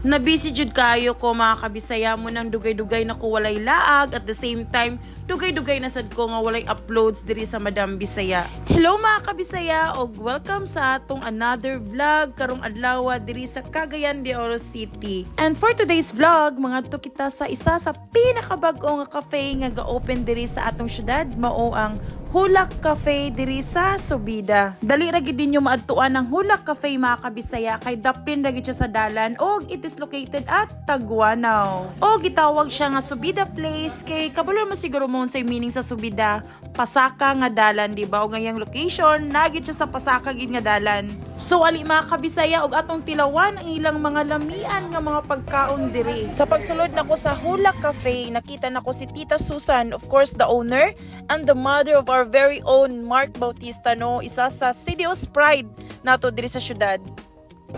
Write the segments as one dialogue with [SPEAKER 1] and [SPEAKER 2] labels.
[SPEAKER 1] Na busy jud kayo ko, mga kabisaya, mo nang dugay-dugay na ko walay laag. At the same time, dugay-dugay na sad ko nga walay uploads diri sa Madam Bisaya. Hello, mga kabisaya, og welcome sa atong another vlog karong adlaw diri sa Cagayan de Oro City. And for today's vlog, mangadto kita sa isa sa pinakabag-o nga cafe nga ga-open diri sa atong syudad, mao ang Hulak Cafe diri sa Subida. Dali ra gid ninyo maadtuan ang Hulak Cafe, mga kabisaya, kay daplin ra gid siya sa dalan og it is located at Taguanao. Og gitawag siya nga Subida Place kay kabalo mo siguro mo unsay meaning sa Subida, pasaka nga dalan, di ba? Og ang iyang location naa gid siya sa pasaka gid nga dalan. So ali, mga kabisaya, og atong tilawan ang ilang mga lamian nga mga pagkaon diri. Sa pagsulod nako sa Hulak Cafe, nakita nako si Tita Susan, of course the owner and the mother of our very own Mark Bautista, no, isa sa CDO's pride nato diri sa syudad.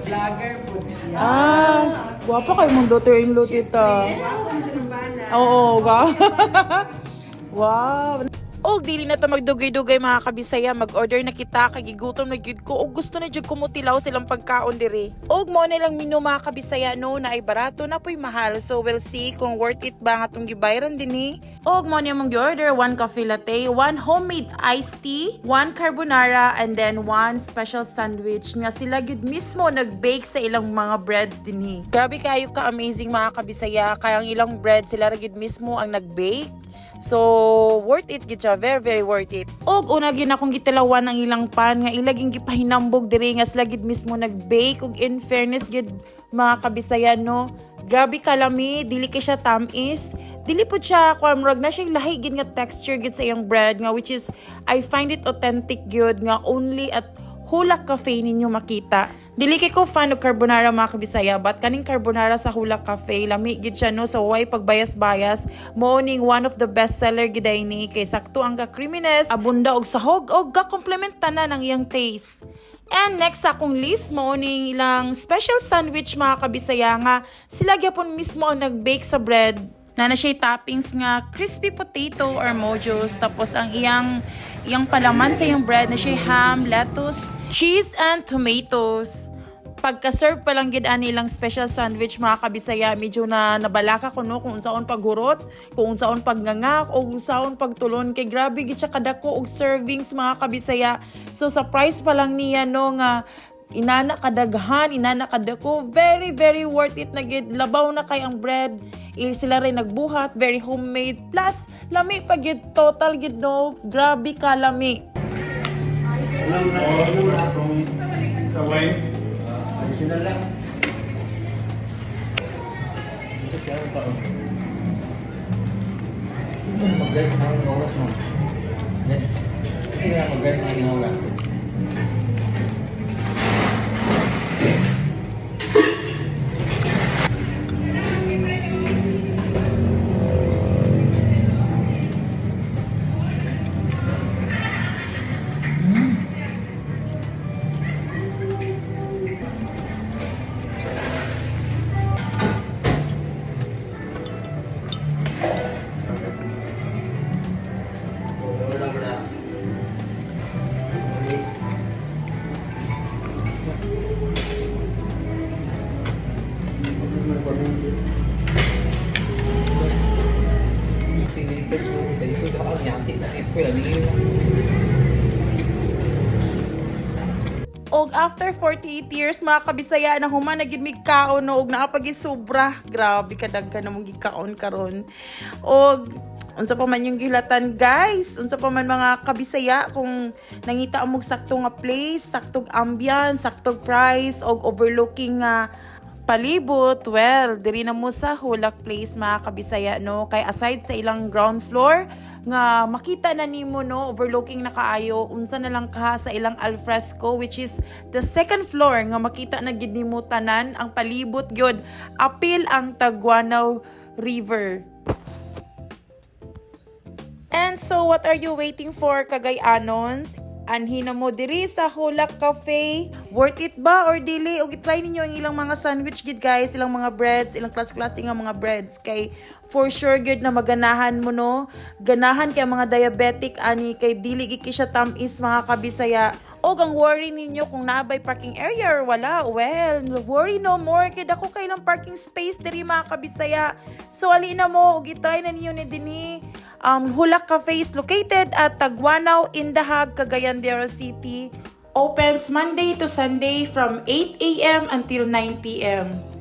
[SPEAKER 2] Vlogger po siya.
[SPEAKER 1] Ah, guwapo kay mong daughter-in-law, tita. Oo, ga. Wow. Og dili na ta magdugay-dugay, mga kabisaya, mag-order na kita kay gigutom na gyud ko og gusto na jud ko motilaw silang pagkaon diri. Og mao na lang menu, mga kabisaya, no, na ay barato na po'y mahal. So we'll see kung worth it ba nga atong gibayaran dinhi. Og mao ni among gi-order: one coffee latte, one homemade iced tea, one carbonara and then one special sandwich nga sila gyud mismo nag-bake sa ilang mga breads dinhi. Grabe kayo ka amazing, mga kabisaya, kay ang ilang bread, sila ra gyud mismo ang nag-bake. So, worth it gid siya. Very, very worth it. Og una gyud akong gitilawan ang ilang pan nga ilaging gipahinambog diri nga sila gid mismo nag-bake. Og in fairness gid, mga kabisaya, no, grabe kalami, dili kay siya tamis. Dili po siya kuan, murag na siya lahi gid nga texture gid sa iyang bread nga which is I find it authentic gyud nga only at Hulak Cafe ninyo makita. Dili kay ko fan og carbonara, mga kabisaya, but kaning carbonara sa Hulak Cafe, lami gid siya, no, so way pagbayas-bayas. Mao ning one of the best seller gid ay ni kay sakto ang ka-creaminess, abunda og sahog og ga-complement tanan ang iyang taste. And next sa akong list, mao ning ilang special sandwich, mga kabisaya, nga sila gyapon mismo ang nag-bake sa bread na na siya toppings nga crispy potato or mojos, tapos ang iyang iyang palaman sa iyang bread na siya ham, lettuce, cheese and tomatoes. Pagka-serve pa lang gid ani ilang special sandwich, mga kabisaya, medyo na nabalaka ko, no, kung unsaon paghurot, kung unsaon pagnganga o unsaon pagtulon kay grabe gid siya kadako og servings, mga kabisaya. So sa price pa lang niya, no, nga inana kadaghan, inana kadako, very very worth it na gid. Labaw na kay ang bread, sila rin nagbuhat, very homemade plus lami pa gid, total gid, no, grabe kalami.
[SPEAKER 3] Sa wine?
[SPEAKER 4] Additional lang. Ito kaya pa. Hindi mo mag-guys na ng oras mo. Next. Hindi na mag-guys ng oras. Wala wala. Okay.
[SPEAKER 3] This is my partner.
[SPEAKER 4] Tinipid mo. Dito ka ang yanti na eskwela ni.
[SPEAKER 1] Og after 48 years, mga kabisaya, na human na gid mig kaon, no, og naa pa gid sobra. Grabe kadaghan namong gikaon karon. Og unsa pa man yung gihulatan, guys, unsa pa man, mga kabisaya, kung nangita mo og sakto nga place, saktong ambience, saktong price og overlooking nga palibot, well, diri na mo sa Hulak Place, mga kabisaya, no? Kay aside sa ilang ground floor, nga makita na nimo, no, overlooking na kaayo, unsa na lang ka sa ilang alfresco, which is the second floor, nga makita na gid nimo tanan ang palibot gyud, apil ang Taguanao River. And so, what are you waiting for, Cagayanons? Anhi na mo diri sa Hulak Cafe. Worth it ba or dili? Og i-try ninyo ang ilang mga sandwich gid, guys, ilang mga breads, ilang klase-klase nga mga breads kay for sure gyud na maganahan mo, no. Ganahan kay ang mga diabetic ani kay dili gid siya tamis, mga kabisaya. Og ang worry ninyo kung naa bay parking area or wala, well, worry no more kay dako kaayo ilang parking space diri, mga kabisaya. So alina mo og i-try na ninyo ni dinhi. Hulak Cafe is located at Taguanao, Indahag, Cagayan de Oro City. Opens Monday to Sunday from 8 a.m. until 9 p.m.